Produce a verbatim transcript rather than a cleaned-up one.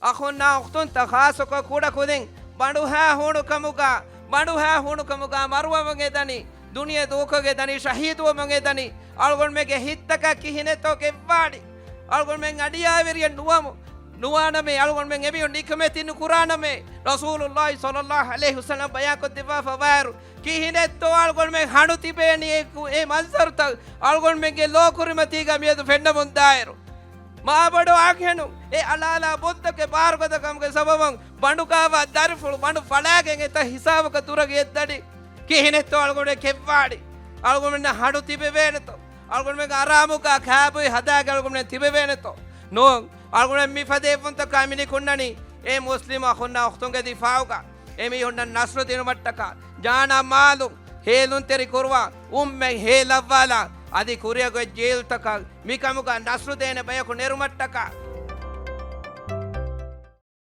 އަޚުންނާ އުޚްތުންތަ، ޚާއްޞަކޮށް ކުޑަކުދިން ބަނޑުހައި ހޫނުކަމުގަ، ބަނޑުހައި ހޫނުކަމުގަ މަރުވަމުން އެދަނީ، ދުނިޔެ ދޫކޮށް އެދަނީ، ޝަހީދުވަމުން އެދަނީ، އަޅުގަނޑުމެންގެ ހިތްތަކަށް ކިހިނެއްތޯ ކެއްވާނީ؟ އަޅުގަނޑުމެން އަޑިއާވެރިއެއް ނުވަމު، ނުވާނަމޭ، އަޅުގަނޑުމެން އެމީހުން ނިކަމެތި ނުކުރާނަމޭ. ރަސޫލުﷲ ޞައްލަﷲ ޢަލައިހި ވަސައްލަމް ބަޔާންކޮށްދެއްވާފަވާއިރު، ކިހިނެއްތޯ އަޅުގަނޑުމެން ހަނދު ތިބޭނީ އެ، އެ މަންޒަރުތައް އަޅުގަނޑުމެންގެ ލޯކުރިމަތީގަ މިއަދު ފެންނަމުންދާއިރު؟ މާބޮޑު އަންހެނުން އެ އަޅާލާ ބޮއްތަކެއް ބާރުގަދަކަމުގެ ސަބަބުން ބަނޑުކާވާ ދަރިފުޅު ބަނޑު ފަޅާގެން އެތައް ހިސާބަކަށް ދުރަށް އެއްދަނީ. ކިހިނެއްތޯ އަޅުގަނޑު ކެއްވާނީ؟ އަޅުގަނޑުމެންނަށް ހަނދު ތިބެވޭނެތޯ؟ އަޅުގަނޑުމެންގެ އަރާމުގަ ކާބޮއި ހަދާގެ އަޅުގަނޑުމެން ތިބެވޭނެތޯ؟ ނޫން. އަޅުގަނޑުމެން މިފަދަ އެއްވުންތަކާ މިނިކުންނަނީ އެ މުސްލިމް އަޚުންނާ އުޚްތުންގެ ދިފާޢުގަ، އެމީހުންނަށް ނަޞްރު ދިނުމަށްޓަކާ، ޖާނާ މާލުން ހޭލުންތެރި ކުރުވާ، އުންމެން ހޭލައްވާލާ، އަދި ކުރިއަށް އޮތް ޖީލުތަކަށް މިކަމުގަ ނަޞްރު ދޭނެ ބަޔަކު ނެރުމަށްޓަކާ.